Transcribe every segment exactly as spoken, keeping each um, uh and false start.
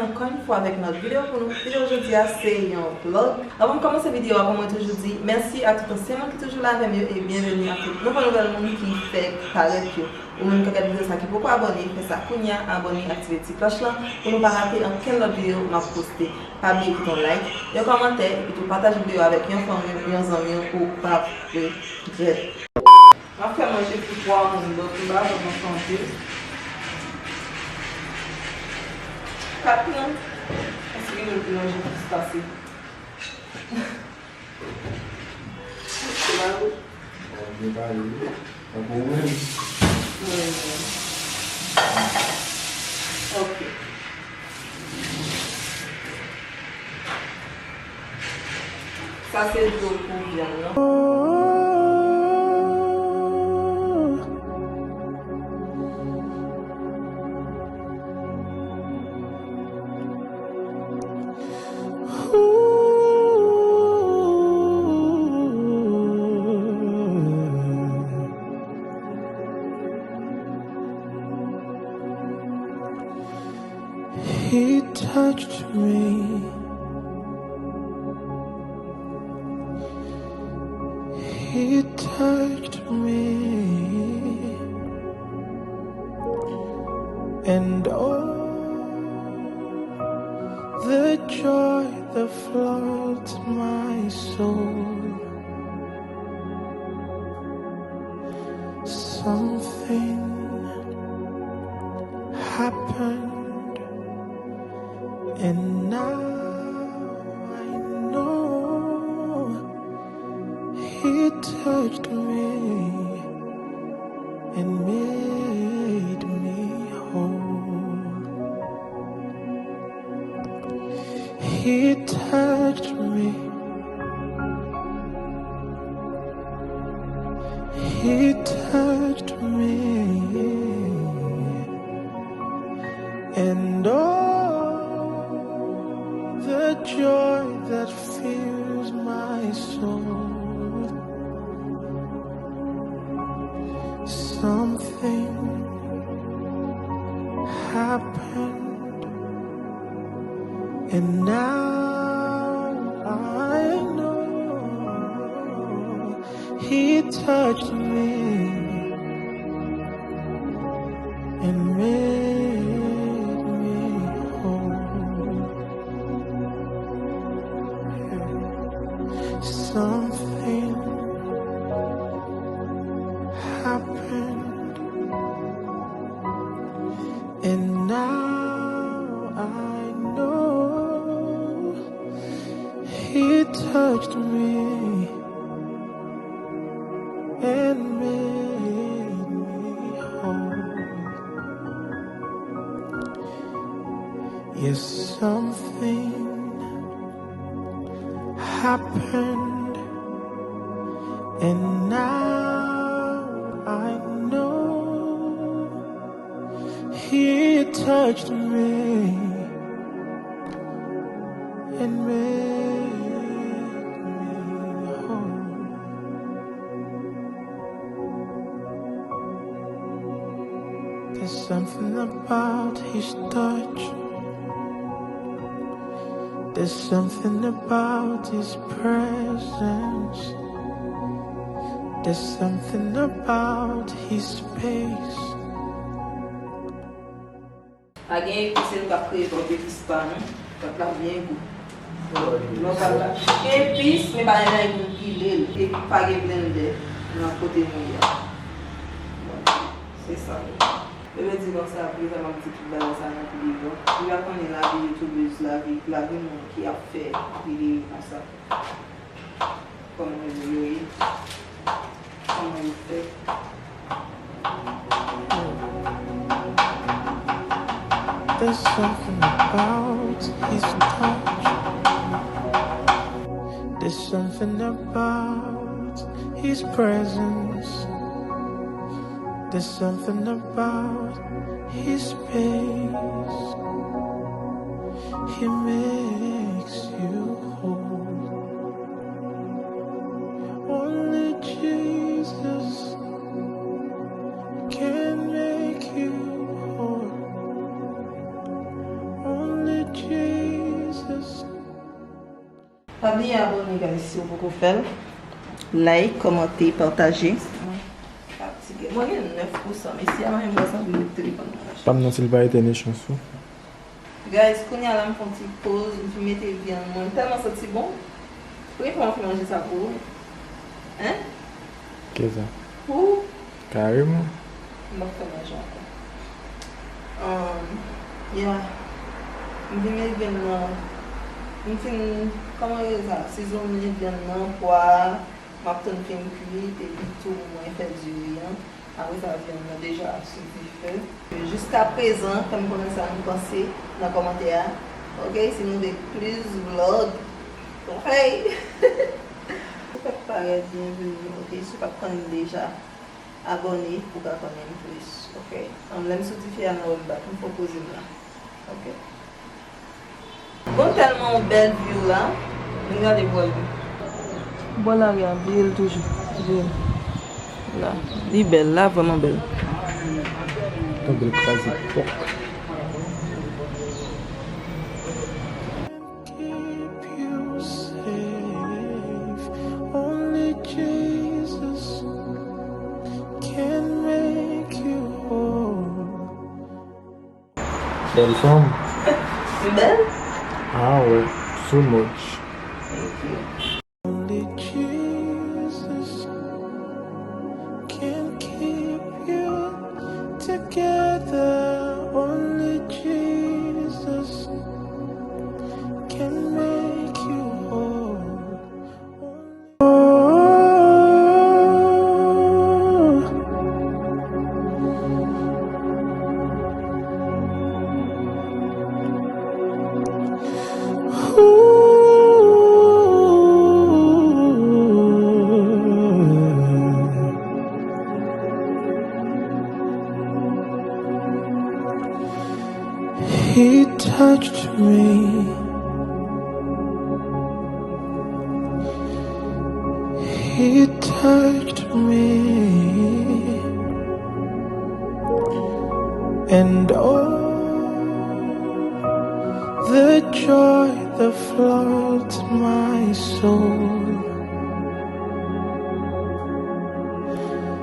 Ankò yon fwa avèk yon lòt videyo pou nou. Videyo jodi a se yon vlog. Anvan m kòmanse videyo a, kòm mwen toujou di, mèsi a tout ansyen moun ki toujou la avè m yo e byenveni a tout nouvo nouvèl moun ki fèk parèt yo. Ou menm k ap gade videyo sa ki poko abòne, fè sa kounye a, abòne, aktive ti klòch lan pou nou pa rate ankenn lòt videyo m ap poste. Pa bliye kite yon like, yon kòmantè, epi tou pataje videyo avèk yon fanmi w, yon zanmi w, ou p ap regrèt. M ap fè manje pou twa moun, donk m pa vrèman fè anpil. Kat moun, èske gen moun ki manje plis pase? Se pa vre? Bon, m te pale wi. Tankou ou menm. Mwen menm. Ok. Sa se dlo pou vyann nan. He touched me. He touched me. And oh, the joy that floods my soul. Something happened, and now I know he touched me and made me whole. He touched me. He touched me. And oh, the joy that fills my soul. Something happened, and now I know he touched me and made me whole. Something happened, and now I know he touched me and made me whole. Yes, something happened, and now I know he touched me and made me whole. There's something about his touch. There's something about his presence. There's something about his space. Pa gen epis, se nou k ap kreye pwòp epis pa nou. Pwòp la byen gou. Lè w pral la, gen epis, men pa gen anyen pou pile l. E pa gen blendè nan kote nou ye a. Bon, se sa. Yo vle di konsa, prezan m ap di tout bagay sa nan videyo. Li pa konnen lavi youtubèz, lavi, lavi moun ki ap fè videyo konsa. Kòman yo ye, kòman yo fèt. There's something about his touch. There's something about his presence. There's something about his space. He makes you whole. Only Jesus can make you whole. Only Li abòne, guys, si w poko fè l. Like, kòmante, pataje. Fatige. Mwen gen nèf pousan, mesye a pa menm wè sa pou met telefòn nan. Pa m nan, si l pa etèn, e chans ou. Guys, kounye a la m fè yon ti poz, m fin mete vyann mwen. M tèlman santi bon. Premye fwa m fin manje sa pou ou. Hein? Kisa? Pou ou? Kareman. M p ap fè manje ankò. Um, yeah. M vin met vyann nan. M fin, kòman yo rele sa? Sizone vyann nan, pwa, m ap tann fin kwit, epi tou mwen fè diri an. Apre sa, vyann nan deja sou dife. Jiskaprezan, fè m konnen sa nou panse nan kòmantè a. Ok, si nou vle plis vlog, ok? Ou fèk parèt, byenveni, ok? Si w pa t konnen deja, abòne pou w ka konnen m plis, ok? Ann, lè m sou dife a, n a wè m bak, m fè w poze m la, ok? Bon, tèlman yon bèl view la, vin gade bò l. Bò lari a, vire l toujou, vire l. La, li bèl, la vrèman bèl. Yon bèl kraze pòk. Keep you safe. Only Jesus can make you whole. Bèl fanm. M bèl? Ah ouais, so much. Thank you. Only Jesus can keep you together. Only Jesus can make you whole. He touched me. He touched me. And oh, the joy that floods my soul.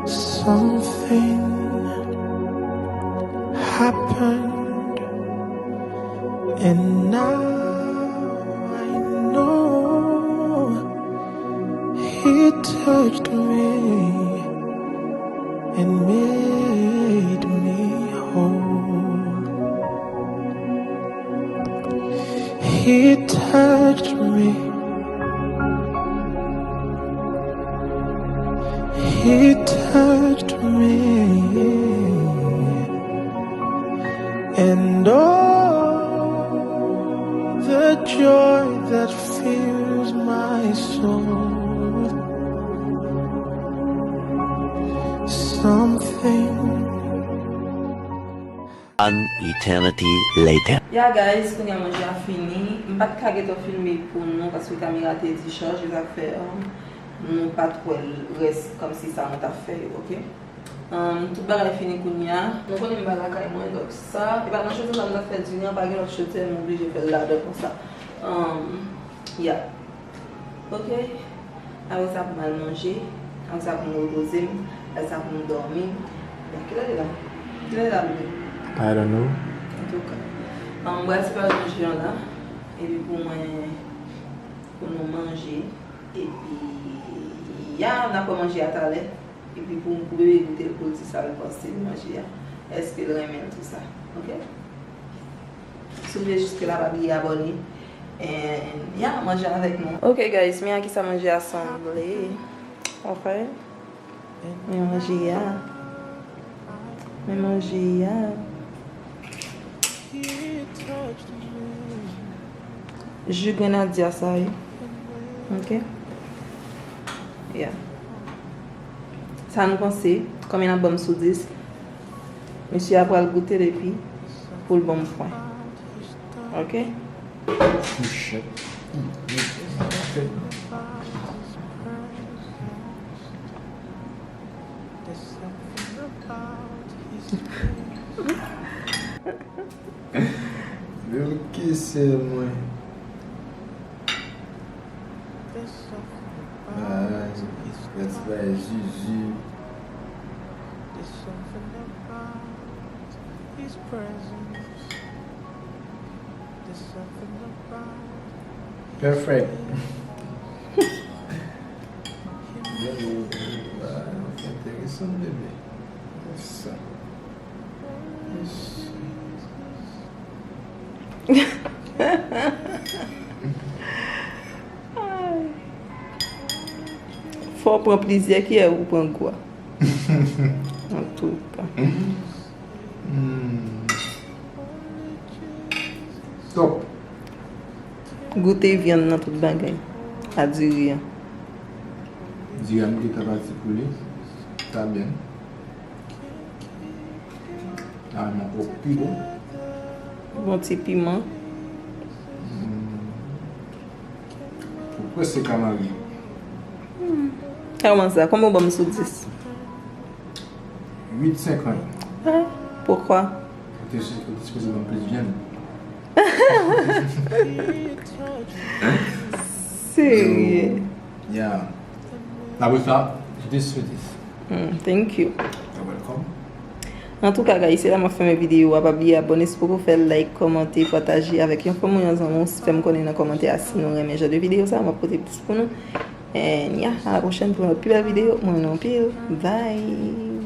Something happened, and now I know He touched me and made me whole. He touched me. He touched me. And oh, the joy that fills my soul. Something An eternity later. Ya guys, kounye a manje a fini. M pa t ka gentan filme pou nou paske kamera te dichaje, sa k fè, um, nou pa t wè rès kòmsi sa nou t ap fè yo, ok? Um, tout bagay fini kounye a. Nou konnen m pa lakay mwen, donk sa, e pa nan chotè sa m t ap fè diri an, pa gen lòt chotè, m oblije fè l ladan konsa. Um, ya. Ok. Apre sa pou m al manje. Apre sa pou m repoze m. Apre sa pou m dòmi. Bon, kilè li la? Kilè li la, bebe? I don't know. Antouka. An, m pral separe manje an la. Epi pou mwen, pou nou manje. Epi, ya, n ap manje a talè. Epi pou, pou bebe goute l, pou l di sa l panse de manje a. Èske l renmen l, tou sa. Ok? Si w vle jiske la, pa bliye abòne. And, ya, manje avèk nou. Ok, guys, men a kisa manje a sanble. Ok? Men manje a. Men manje a. Ji grenadya sa ye. Ok? Yeah. Sa nou panse? Konbyen n ap ban m sou dis? Mesye a pral goute l epi pou l ban m pwen. Ok? Mouche. Yo, kesè mwen. Zizi. Perfect. Enteresan, bebe. Sa. Fò w pran plizyè kiyè pou w pran gou a. Antouka. Top. Goute vyann nan, tout bagay. A diri an. Diri an m gentan pati pou li. Sa byen. A, men o pi bon. Bon ti piman. Ou prèske ka marye. Kòman sa? Kòman w ban m sou dis? Uit senkant. Ah, pourquoi? Ou te ou te sipoze ban m plis vyann. Serye. Yeah. Apre sa, ou te sou dis. Hmm, thank you. You're welcome. Antouka, guys, se la m ap fèmen videyo a. Pa bliye abòne si w poko fè l, like, kòmante, pataje avèk yon fanmi ou yon zanmi w. Fè m konnen nan kòmantè a si nou renmen jan de videyo sa, m ap pote plis pou nou. And yeah, a la pwochèn pou yon lòt pi bèl videyo. Mwen renmen nou anpil. Bye.